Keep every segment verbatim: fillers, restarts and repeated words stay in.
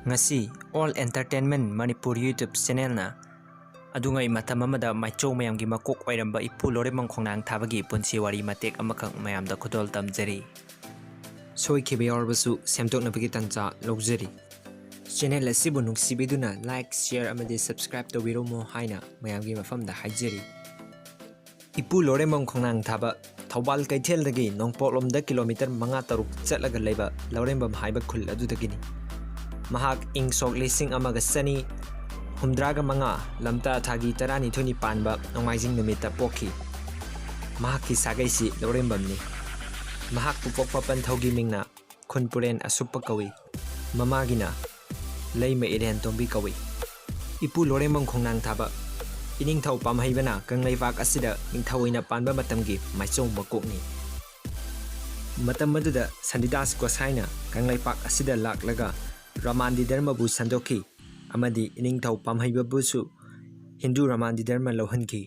ꯉꯁꯤ All Entertainment Manipur YouTube channelꯅ ꯑꯗꯨꯉꯩ ꯃꯇꯝ ꯑꯃꯗ ꯃꯥꯏꯆꯧ ꯃꯌꯥꯝꯒꯤ ꯃꯀꯣꯛ ꯑꯣꯏꯔꯝꯕ ꯏꯄꯨ ꯂꯣꯔꯦꯝꯕꯝ ꯈꯣꯡꯅꯥꯡ ꯊꯥꯕꯒꯤ ꯄꯨꯟꯁꯤ ꯋꯥꯔꯤ ꯃꯇꯦꯛ ꯑꯃꯈꯛ ꯃꯌꯥꯝꯗ ꯈꯨꯗꯣꯜ ꯇꯝꯖꯔꯤ꯫ ꯁꯣꯏꯈꯤꯕ ꯌꯥꯎꯔꯕꯁꯨ ꯁꯦꯝꯗꯣꯛꯅꯕꯒꯤ ꯇꯥꯟꯖꯥ ꯂꯧꯖꯔꯤ꯫ Channel ꯑꯁꯤꯕꯨ ꯅꯨꯡꯁꯤꯕꯤꯗꯨꯅ like, share ꯑꯃꯗꯤ subscribe ꯇꯧꯕꯤꯔꯝꯃꯣ ꯍꯥꯏꯅ ꯃꯌꯥꯝꯒꯤ ꯃꯐꯝꯗ ꯍꯥꯏꯖꯔꯤ꯫ ꯏꯄꯨ ꯂꯣꯔꯦꯝꯕꯝ ꯈꯣꯡꯅꯥꯡ ꯊꯥꯕ ꯊꯧꯕꯥꯜ ꯀꯩꯊꯦꯜꯗꯒꯤ ꯅꯣꯡꯄꯣꯛꯂꯣꯝꯗ ꯀꯤꯂꯣꯃꯤꯇꯔ ꯃꯉꯥ ꯇꯔꯨꯛ ꯆꯠꯂꯒ ꯂꯩꯕ ꯂꯧꯔꯦꯝꯕꯝ ꯍꯥꯏꯕ ꯈꯨꯜ ꯑꯗꯨꯗꯒꯤꯅꯤ꯫ ꯃꯍꯥꯛ ꯏꯪ ꯁꯣꯛ ꯂꯤꯁꯤꯡ ꯑꯃꯒ ꯆꯅꯤ ꯍꯨꯝꯗ꯭ꯔꯥꯒ ꯃꯉꯥ ꯂꯝꯇꯥ ꯊꯥꯒꯤ ꯇꯔꯥꯅꯤꯊꯣꯏꯅꯤ ꯄꯥꯟꯕ ꯅꯣꯡꯃꯥꯏꯖꯤꯡ ꯅꯨꯃꯤꯠꯇ ꯄꯣꯛꯈꯤ꯫ ꯃꯍꯥꯛꯀꯤ ꯁꯥꯒꯩꯁꯤ ꯂꯧꯔꯦꯝꯕꯝꯅꯤ꯫ ꯃꯍꯥꯛꯄꯨ ꯄꯣꯛꯄ ꯄꯟꯊꯧꯒꯤ ꯃꯤꯡꯅ ꯈꯨꯟꯄꯨꯔꯦꯟ ꯑꯁꯨꯞꯄ ꯀꯧꯏ꯫ ꯃꯃꯥꯒꯤꯅ ꯂꯩꯃ ꯏꯔꯦꯟ ꯇꯣꯝꯕꯤ ꯀꯧꯏ꯫ ꯏꯄꯨ ꯂꯣꯔꯦꯝꯕꯝ ꯈꯣꯡꯅꯥꯡ ꯊꯥꯕ ꯏꯅꯤꯡꯊꯧ ꯄꯥꯝꯍꯩꯕꯅ ꯀꯪꯂꯩꯄꯥꯛ ꯑꯁꯤꯗ ꯅꯤꯡꯊꯧ ꯑꯣꯏꯅ ꯄꯥꯟꯕ ꯃꯇꯝꯒꯤ ꯃꯥꯏꯆꯧ ꯃꯀꯣꯛꯅꯤ꯫ ꯃꯇꯝ ꯑꯗꯨꯗ ꯁꯟꯗꯤꯗꯥꯁ ꯒꯣꯁꯥꯏꯅ ꯀꯪꯂꯩꯄꯥꯛ ꯑꯁꯤꯗ ꯂꯥꯛꯂꯒ ꯔꯃꯥꯟꯗꯤ ꯙꯔꯃꯕꯨ ꯁꯟꯗꯣꯛꯈꯤ ꯑꯃꯗꯤ ꯏꯅꯤꯡꯊꯧ ꯄꯥꯝꯍꯩꯕꯕꯨꯁꯨ ꯍꯤꯟꯗꯨ ꯔꯃꯥꯟꯗꯤ ꯙꯔꯃ ꯂꯧꯍꯟꯈꯤ꯫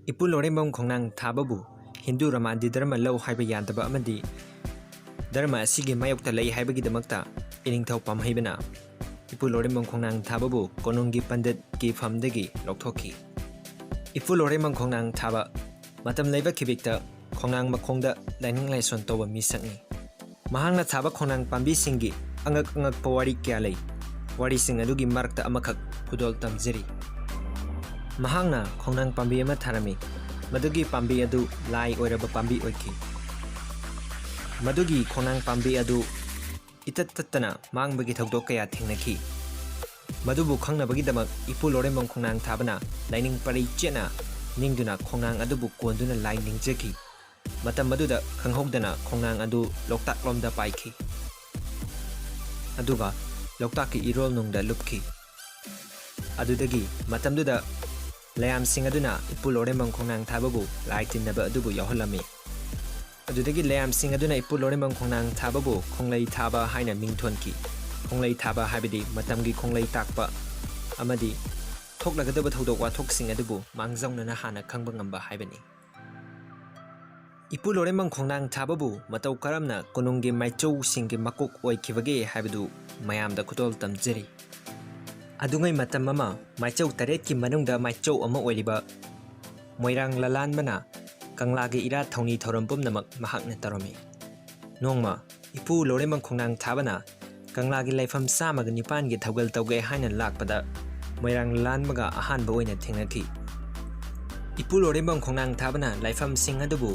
ꯏꯄꯨ ꯂꯣꯔꯦꯝꯕꯝ ꯈꯣꯡꯅꯥꯡ ꯊꯥꯕꯕꯨ ꯍꯤꯟꯗꯨ ꯔꯃꯥꯟꯗꯤ ꯙꯔꯃ ꯂꯧ ꯍꯥꯏꯕ ꯌꯥꯗꯕ ꯑꯃꯗꯤ ꯙꯔꯃ ꯑꯁꯤꯒꯤ ꯃꯥꯌꯣꯛꯇ ꯂꯩ ꯍꯥꯏꯕꯒꯤꯗꯃꯛꯇ ꯏꯅꯤꯡꯊꯧ ꯄꯥꯝꯍꯩꯕꯅ ꯏꯄꯨ ꯂꯣꯔꯦꯝꯕꯝ ꯈꯣꯡꯅꯥꯡ ꯊꯥꯕꯕꯨ ꯀꯣꯅꯨꯡꯒꯤ ꯄꯟꯗꯤꯠꯀꯤ ꯐꯝꯗꯒꯤ ꯂꯧꯊꯣꯛꯈꯤ꯫ ꯏꯄꯨ ꯂꯣꯔꯦꯝꯕꯝ ꯈꯣꯡꯅꯥꯡ ꯊꯥꯕ ꯃꯇꯝ ꯂꯩꯕ ꯈꯤꯕꯤꯛꯇ ꯈꯣꯡꯅꯥꯡ ꯃꯈꯣꯡꯗ ꯂꯥꯏꯅꯤꯡ ꯂꯥꯏꯁꯣꯟ ꯇꯧꯕ ꯃꯤꯁꯛꯅꯤ꯫ ꯃꯍꯥꯛꯅ ꯊꯥꯕ ꯈꯣꯡꯅꯥꯡ ꯄꯥꯝꯕꯤꯁꯤꯡꯒꯤ ꯑꯉꯛ ꯑꯉꯛꯄ ꯋꯥꯔꯤ ꯀꯌꯥ ꯂꯩ꯫ ꯋꯥꯔꯤꯁꯤꯡ ꯑꯗꯨꯒꯤ ꯃꯔꯛꯇ ꯑꯃꯈꯛ ꯈꯨꯗꯣꯜ ꯇꯝꯖꯔꯤ꯫ ꯃꯍꯥꯛꯅ ꯈꯣꯡꯅꯥꯡ ꯄꯥꯝꯕꯤ ꯑꯃ ꯊꯥꯔꯝꯃꯤ꯫ ꯃꯗꯨꯒꯤ ꯄꯥꯝꯕꯤ ꯑꯗꯨ ꯂꯥꯏ ꯑꯣꯏꯔꯕ ꯄꯥꯝꯕꯤ ꯑꯣꯏꯈꯤ꯫ ꯃꯗꯨꯒꯤ ꯈꯣꯡꯅꯥꯡ ꯄꯥꯝꯕꯤ ꯑꯗꯨ ꯏꯇꯠ ꯇꯠꯇꯅ ꯃꯥꯡꯕꯒꯤ ꯊꯧꯗꯣꯛ ꯀꯌꯥ ꯊꯦꯡꯅꯈꯤ꯫ ꯃꯗꯨꯕꯨ ꯈꯪꯅꯕꯒꯤꯗꯃꯛ ꯏꯄꯨ ꯂꯣꯔꯦꯝꯕꯝ ꯈꯣꯡꯅꯥꯡ ꯊꯥꯕꯅ ꯂꯥꯏꯅꯤꯡ ꯄꯔꯩ ꯆꯦꯠꯅ ꯅꯤꯡꯗꯨꯅ ꯈꯣꯡꯅꯥꯡ ꯑꯗꯨꯕꯨ ꯀꯣꯟꯗꯨꯅ ꯂꯥꯏ ꯅꯤꯡꯖꯈꯤ꯫ ꯃꯇꯝ ꯑꯗꯨꯗ ꯈꯪꯍꯧꯗꯅ ꯈꯣꯡꯅꯥꯡ ꯑꯗꯨ ꯂꯣꯛꯇꯥꯛꯂꯣꯝꯗ ꯄꯥꯏꯈꯤ꯫ ꯑꯗꯨꯒ ꯂꯣꯛꯇꯥꯛꯀꯤ ꯏꯔꯣꯜꯅꯨꯡꯗ ꯂꯨꯞꯈꯤ꯫ ꯑꯗꯨꯗꯒꯤ ꯃꯇꯝꯗꯨꯗ ꯂꯌꯥꯝꯁꯤꯡ ꯑꯗꯨꯅ ꯏꯄꯨ ꯂꯣꯔꯦꯝꯕꯝ ꯈꯣꯡꯅꯥꯡ ꯊꯥꯕꯕꯨ ꯂꯥꯏ ꯇꯤꯟꯅꯕ ꯑꯗꯨꯕꯨ ꯌꯥꯎꯍꯜꯂꯝꯃꯤ꯫ ꯑꯗꯨꯗꯒꯤ ꯂꯌꯥꯝꯁꯤꯡ ꯑꯗꯨꯅ ꯏꯄꯨ ꯂꯣꯔꯦꯝꯕꯝ ꯈꯣꯡꯅꯥꯡ ꯊꯥꯕꯕꯨ ꯈꯣꯡꯂꯩ ꯊꯥꯕ ꯍꯥꯏꯅ ꯃꯤꯡ ꯊꯣꯟꯈꯤ꯫ ꯈꯣꯡꯂꯩ ꯊꯥꯕ ꯍꯥꯏꯕꯗꯤ ꯃꯇꯝꯒꯤ ꯈꯣꯡꯂꯩ ꯇꯥꯛꯄ ꯑꯃꯗꯤ ꯊꯣꯛꯂꯒꯗꯕ ꯊꯧꯗꯣꯛ ꯋꯥꯊꯣꯛꯁꯤꯡ ꯑꯗꯨꯕꯨ ꯃꯥꯡꯖꯧꯅꯅ ꯍꯥꯟꯅ ꯈꯪꯕ ꯉꯝꯕ ꯍꯥꯏꯕꯅꯤ꯫ ꯏꯄꯨ ꯂꯣꯔꯦꯝꯕꯝ ꯈꯣꯡꯅꯥꯡ ꯊꯥꯕꯕꯨ ꯃꯇꯧ ꯀꯔꯝꯅ ꯀꯣꯅꯨꯡꯒꯤ ꯃꯥꯏꯆꯧꯁꯤꯡꯒꯤ ꯃꯀꯣꯛ ꯑꯣꯏꯈꯤꯕꯒꯦ ꯍꯥꯏꯕꯗꯨ ꯃꯌꯥꯝꯗ ꯈꯨꯗꯣꯜ ꯇꯝꯖꯔꯤ꯫ ꯑꯗꯨꯉꯩ ꯃꯇꯝ ꯑꯃ ꯃꯥꯏꯆꯧ ꯇꯔꯦꯠꯀꯤ ꯃꯅꯨꯡꯗ ꯃꯥꯏꯆꯧ ꯑꯃ ꯑꯣꯏꯔꯤꯕ ꯃꯣꯏꯔꯥꯡ ꯂꯂꯥꯟꯕꯅ ꯀꯪꯂꯥꯒꯤ ꯏꯔꯥꯠ ꯊꯧꯅꯤ ꯊꯧꯔꯝ ꯄꯨꯝꯅꯃꯛ ꯃꯍꯥꯛꯅ ꯇꯧꯔꯝꯃꯤ꯫ ꯅꯣꯡꯃ ꯏꯄꯨ ꯂꯧꯔꯦꯝꯕꯝ ꯈꯣꯡꯅꯥꯡ ꯊꯥꯕꯅ ꯀꯪꯂꯥꯒꯤ ꯂꯥꯏꯐꯝ ꯆꯥꯝꯃꯒ ꯅꯤꯄꯥꯟꯒꯤ ꯊꯧꯒꯜ ꯇꯧꯒꯦ ꯍꯥꯏꯅ ꯂꯥꯛꯄꯗ ꯃꯣꯏꯔꯥꯡ ꯂꯥꯟꯕꯒ ꯑꯍꯥꯟꯕ ꯑꯣꯏꯅ ꯊꯦꯡꯅꯈꯤ꯫ ꯏꯄꯨ ꯂꯧꯔꯦꯝꯕꯝ ꯈꯣꯡꯅꯥꯡ ꯊꯥꯕꯅ ꯂꯥꯏꯐꯝꯁꯤꯡ ꯑꯗꯨꯕꯨ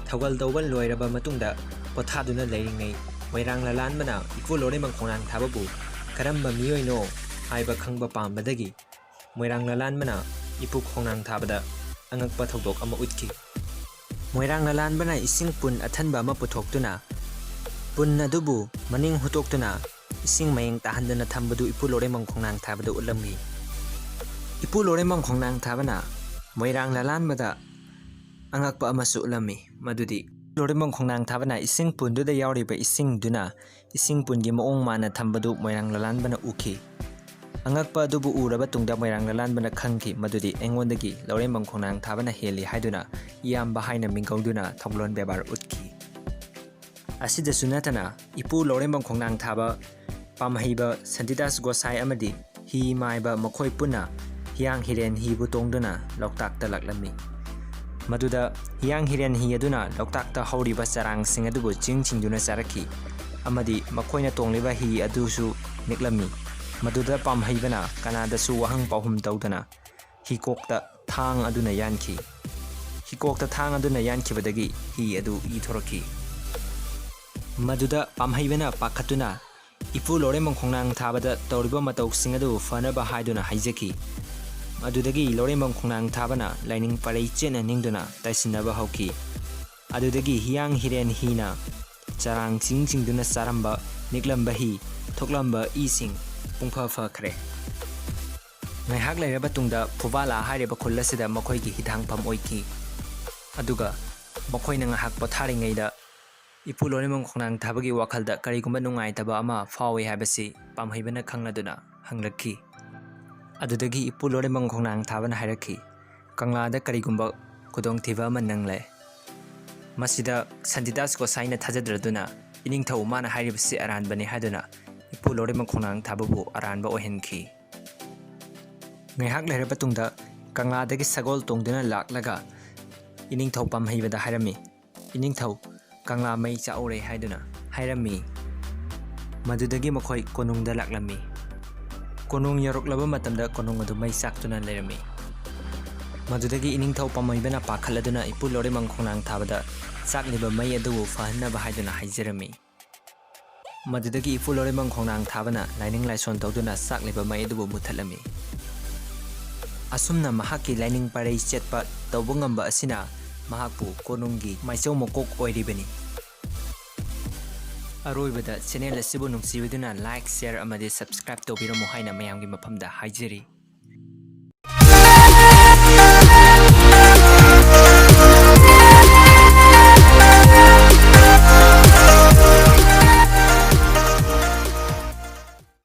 ꯊꯧꯒꯜ ꯇꯧꯕ ꯂꯣꯏꯔꯕ ꯃꯇꯨꯡꯗ ꯄꯣꯊꯥꯗꯨꯅ ꯂꯩꯔꯤꯉꯩ ꯃꯣꯏꯔꯥꯡ ꯂꯂꯥꯟꯕꯅ ꯏꯄꯨ ꯂꯧꯔꯦꯝꯕꯝ ꯈꯣꯡꯅꯥꯡ ꯊꯥꯕꯕꯨ ꯀꯔꯝꯕ ꯃꯤꯑꯣꯏꯅꯣ ꯍꯥꯏꯕ ꯈꯪꯕ ꯄꯥꯝꯕꯗꯒꯤ ꯃꯣꯏꯔꯥꯡ ꯂꯂꯥꯟꯕꯅ ꯏꯄꯨ ꯈꯣꯡꯅꯥꯡ ꯊꯥꯕꯗ ꯑꯉꯛꯄ ꯊꯧꯗꯣꯛ ꯑꯃ ꯎꯠꯈꯤ꯫ ꯃꯣꯏꯔꯥꯡ ꯂꯂꯥꯟꯕꯅ ꯏꯁꯤꯡ ꯄꯨꯟ ꯑꯊꯟꯕ ꯑꯃ ꯄꯨꯊꯣꯛꯇꯨꯅ ꯄꯨꯟ ꯑꯗꯨꯕꯨ ꯃꯅꯤꯡ ꯍꯨꯠꯇꯣꯛꯇꯨꯅ ꯏꯁꯤꯡ ꯃꯌꯦꯡ ꯇꯥꯍꯟꯗꯨꯅ ꯊꯝꯕꯗꯨ ꯏꯄꯨ ꯂꯧꯔꯦꯝꯕꯝ ꯈꯣꯡꯅꯥꯡ ꯊꯥꯕꯗ ꯎꯠꯂꯝꯃꯤ꯫ ꯏꯄꯨ ꯂꯧꯔꯦꯝꯕꯝ ꯈꯣꯡꯅꯥꯡ ꯊꯥꯕꯅ ꯃꯣꯏꯔꯥꯡ ꯂꯂꯥꯟꯕꯗ ꯑꯉꯛꯄ ꯑꯃꯁꯨ ꯎꯠꯂꯝꯃꯤ, ꯃꯗꯨꯗꯤ ꯂꯧꯔꯦꯝꯕꯝ ꯈꯣꯡꯅꯥꯡ ꯊꯥꯕꯅ ꯏꯁꯤꯡ ꯄꯨꯟꯗꯨꯗ ꯌꯥꯎꯔꯤꯕ ꯏꯁꯤꯡꯗꯨꯅ ꯏꯁꯤꯡ ꯄꯨꯟꯒꯤ ꯃꯑꯣꯡ ꯃꯥꯟꯅ ꯊꯝꯕꯗꯨ ꯃꯣꯏꯔꯥꯡ ꯂꯂꯥꯟꯕꯅ ꯎꯈꯤ꯫ ꯑꯉꯛꯄ ꯑꯗꯨꯕꯨ ꯎꯔꯕ ꯇꯨꯡꯗ ꯃꯣꯏꯔꯥꯡ ꯂꯂꯥꯟꯕꯅ ꯈꯪꯈꯤ ꯃꯗꯨꯗꯤ ꯑꯩꯉꯣꯟꯗꯒꯤ ꯂꯧꯔꯦꯝꯕꯝ ꯈꯣꯡꯅꯥꯡ ꯊꯥꯕꯅ ꯍꯦꯜꯂꯤ ꯍꯥꯏꯗꯨꯅ ꯏꯌꯥꯝꯕ ꯍꯥꯏꯅ ꯃꯤꯡꯒꯧꯗꯨꯅ ꯊꯧꯒꯜꯂꯣꯟ ꯕꯦꯕꯥꯔ ꯎꯠꯈꯤ꯫ ꯑꯁꯤꯗꯁꯨ ꯅꯠꯇꯅ ꯏꯄꯨ ꯂꯧꯔꯦꯝꯕꯝ ꯈꯣꯡꯅꯥꯡ ꯊꯥꯕ, ꯄꯥꯝꯍꯩꯕ ꯁꯟꯇꯤꯗꯥꯁ ꯒꯣꯁꯥꯏ ꯑꯃꯗꯤ ꯍꯤ ꯃꯥꯏꯕ ꯃꯈꯣꯏ ꯄꯨꯟꯅ ꯍꯤꯌꯥꯡ ꯍꯤꯔꯦꯟ ꯍꯤꯕꯨ ꯇꯣꯡꯗꯨꯅ ꯂꯣꯛꯇꯥꯛꯇ ꯂꯥꯛꯂꯝꯃꯤ꯫ ꯃꯗꯨꯗ ꯍꯤꯌꯥꯡ ꯍꯤꯔꯦꯟ ꯍꯤ ꯑꯗꯨꯅ ꯂꯣꯛꯇꯥꯛꯇ ꯍꯧꯔꯤꯕ ꯆꯔꯥꯡꯁꯤꯡ ꯑꯗꯨꯕꯨ ꯆꯤꯡ ꯆꯤꯡꯗꯨꯅ ꯆꯥꯔꯛꯈꯤ ꯑꯃꯗꯤ ꯃꯈꯣꯏꯅ ꯇꯣꯡꯂꯤꯕ ꯍꯤ ꯑꯗꯨꯁꯨ ꯅꯤꯛꯂꯝꯃꯤ꯫ ꯃꯗꯨꯗ ꯄꯥꯝꯍꯩꯕꯅ ꯀꯅꯥꯗꯁꯨ ꯋꯥꯍꯪ ꯄꯥꯎꯍꯨꯝ ꯇꯧꯗꯅ ꯍꯤꯀꯣꯛꯇ ꯊꯥꯡ ꯑꯗꯨꯅ ꯌꯥꯟꯈꯤ꯫ ꯍꯤꯀꯣꯛꯇ ꯊꯥꯡ ꯑꯗꯨꯅ ꯌꯥꯟꯈꯤꯕꯗꯒꯤ ꯍꯤ ꯑꯗꯨ ꯏ ꯊꯣꯔꯛꯈꯤ꯫ ꯃꯗꯨꯗ ꯄꯥꯝꯍꯩꯕꯅ ꯄꯥꯈꯠꯇꯨꯅ ꯏꯄꯨ ꯂꯧꯔꯦꯝꯕꯝ ꯈꯣꯡꯅꯥꯡ ꯊꯥꯕꯗ ꯇꯧꯔꯤꯕ ꯃꯇꯧꯁꯤꯡ ꯑꯗꯨ ꯐꯅꯕ ꯍꯥꯏꯗꯨꯅ ꯍꯥꯏꯖꯈꯤ꯫ ꯑꯗꯨꯗꯒꯤ ꯂꯧꯔꯦꯝꯕꯝ ꯈꯣꯡꯅꯥꯡ ꯊꯥꯕꯅ ꯂꯥꯏꯅꯤꯡ ꯄꯔꯩ ꯆꯦꯠꯅ ꯅꯤꯡꯗꯨꯅ ꯇꯥꯏꯁꯤꯟꯅꯕ ꯍꯧꯈꯤ꯫ ꯑꯗꯨꯗꯒꯤ ꯍꯤꯌꯥꯡ ꯍꯤꯔꯦꯟ ꯍꯤꯅ ꯆꯔꯥꯡ ꯆꯤꯡ ꯆꯤꯡꯗꯨꯅ ꯆꯥꯔꯝꯕ, ꯅꯤꯛꯂꯝꯕ ꯍꯤ, ꯊꯣꯛꯂꯝꯕ ꯏꯁꯤꯡ ꯄꯨꯡꯐ ꯐꯈ꯭ꯔꯦ꯫ ꯉꯥꯏꯍꯥꯛ ꯂꯩꯔꯕ ꯇꯨꯡꯗ ꯐꯨꯕꯥꯂꯥ ꯍꯥꯏꯔꯤꯕ ꯈꯨꯜ ꯑꯁꯤꯗ ꯃꯈꯣꯏꯒꯤ ꯍꯤꯊꯥꯡꯐꯝ ꯑꯣꯏꯈꯤ꯫ ꯑꯗꯨꯒ ꯃꯈꯣꯏꯅ ꯉꯥꯏꯍꯥꯛ ꯄꯣꯊꯥꯔꯤꯉꯩꯗ ꯏꯄꯨ ꯂꯧꯔꯦꯝꯕꯝ ꯈꯣꯡꯅꯥꯡ ꯊꯥꯕꯒꯤ ꯋꯥꯈꯜꯗ ꯀꯔꯤꯒꯨꯝꯕ ꯅꯨꯡꯉꯥꯏꯇꯕ ꯑꯃ ꯐꯥꯎꯏ ꯍꯥꯏꯕꯁꯤ ꯄꯥꯝꯍꯩꯕꯅ ꯈꯪꯂꯗꯨꯅ ꯍꯪꯂꯛꯈꯤ꯫ ꯑꯗꯨꯗꯒꯤ ꯏꯄꯨ ꯂꯧꯔꯦꯝꯕꯝ ꯈꯣꯡꯅꯥꯡ ꯊꯥꯕꯅ ꯍꯥꯏꯔꯛꯈꯤ, "ꯀꯪꯂꯥꯗ ꯀꯔꯤꯒꯨꯝꯕ ꯈꯨꯗꯣꯡꯊꯤꯕ ꯑꯃ ꯅꯪꯂꯦ꯫ ꯃꯁꯤꯗ ꯁꯟꯇꯤꯗꯥꯁ ꯒꯣꯁꯥꯏꯅ ꯊꯥꯖꯗ꯭ꯔꯗꯨꯅ ꯏꯅꯤꯡꯊꯧ ꯃꯥꯅ ꯍꯥꯏꯔꯤꯕꯁꯤ ꯑꯔꯥꯟꯕꯅꯤ ꯍꯥꯏꯗꯨꯅ ꯏꯄꯨ ꯂꯧꯔꯦꯝꯕꯝ ꯈꯣꯡꯅꯥꯡ ꯊꯥꯕꯕꯨ ꯑꯔꯥꯟꯕ ꯑꯣꯏꯍꯟꯈꯤ꯫ ꯉꯥꯏꯍꯥꯛ ꯂꯩꯔꯕ ꯇꯨꯡꯗ ꯀꯪꯂꯥꯗꯒꯤ ꯁꯒꯣꯜ ꯇꯣꯡꯗꯨꯅ ꯂꯥꯛꯂꯒ ꯏꯅꯤꯡꯊꯧ ꯄꯥꯝꯍꯩꯕꯗ ꯍꯥꯏꯔꯝꯃꯤ, "ꯏꯅꯤꯡꯊꯧ, ꯀꯪꯂꯥ ꯃꯩ ꯆꯥꯛꯍꯧꯔꯦ" ꯍꯥꯏꯗꯨꯅ ꯍꯥꯏꯔꯝꯃꯤ꯫ ꯃꯗꯨꯗꯒꯤ ꯃꯈꯣꯏ ꯀꯣꯅꯨꯡꯗ ꯂꯥꯛꯂꯝꯃꯤ꯫ ꯀꯣꯅꯨꯡ ꯌꯧꯔꯛꯂꯕ ꯃꯇꯝꯗ ꯀꯣꯅꯨꯡ ꯑꯗꯨ ꯃꯩ ꯆꯥꯛꯇꯨꯅ ꯂꯩꯔꯝꯃꯤ꯫ ꯃꯗꯨꯗꯒꯤ ꯏꯅꯤꯡꯊꯧ ꯄꯥꯝꯍꯩꯕꯅ ꯄꯥꯈꯠꯂꯗꯨꯅ ꯏꯄꯨ ꯂꯧꯔꯦꯝꯕꯝ ꯈꯣꯡꯅꯥꯡ ꯊꯥꯕꯗ ꯆꯥꯛꯂꯤꯕ ꯃꯩ ꯑꯗꯨꯕꯨ ꯐꯍꯟꯅꯕ ꯍꯥꯏꯗꯨꯅ ꯍꯥꯏꯖꯔꯝꯃꯤ꯫ ꯃꯗꯨꯗꯒꯤ ꯏꯄꯨ ꯂꯧꯔꯦꯝꯕꯝ ꯈꯣꯡꯅꯥꯡ ꯊꯥꯕꯅ ꯂꯥꯏꯅꯤꯡ ꯂꯥꯏꯁꯣꯟ ꯇꯧꯗꯨꯅ ꯆꯥꯛꯂꯤꯕ ꯃꯩ ꯑꯗꯨꯕꯨ ꯃꯨꯠꯊꯠꯂꯝꯃꯤ꯫ ꯑꯁꯨꯝꯅ ꯃꯍꯥꯛꯀꯤ ꯂꯥꯏꯅꯤꯡ ꯄꯔꯩ ꯆꯦꯠꯄ ꯇꯧꯕ ꯉꯝꯕ ꯑꯁꯤꯅ ꯃꯍꯥꯛꯄꯨ ꯀꯣꯅꯨꯡꯒꯤ ꯃꯥꯏꯆꯧ ꯃꯀꯣꯛ ꯑꯣꯏꯔꯤꯕꯅꯤ꯫ ꯑꯔꯣꯏꯕꯗ channel ꯑꯁꯤꯕꯨ ꯅꯨꯡꯁꯤꯕꯤꯗꯨꯅ like, share ꯑꯃꯗꯤ subscribe ꯇꯧꯕꯤꯔꯝꯃꯨ ꯍꯥꯏꯅ ꯃꯌꯥꯝꯒꯤ ꯃꯐꯝꯗ ꯍꯥꯏꯖꯔꯤ꯫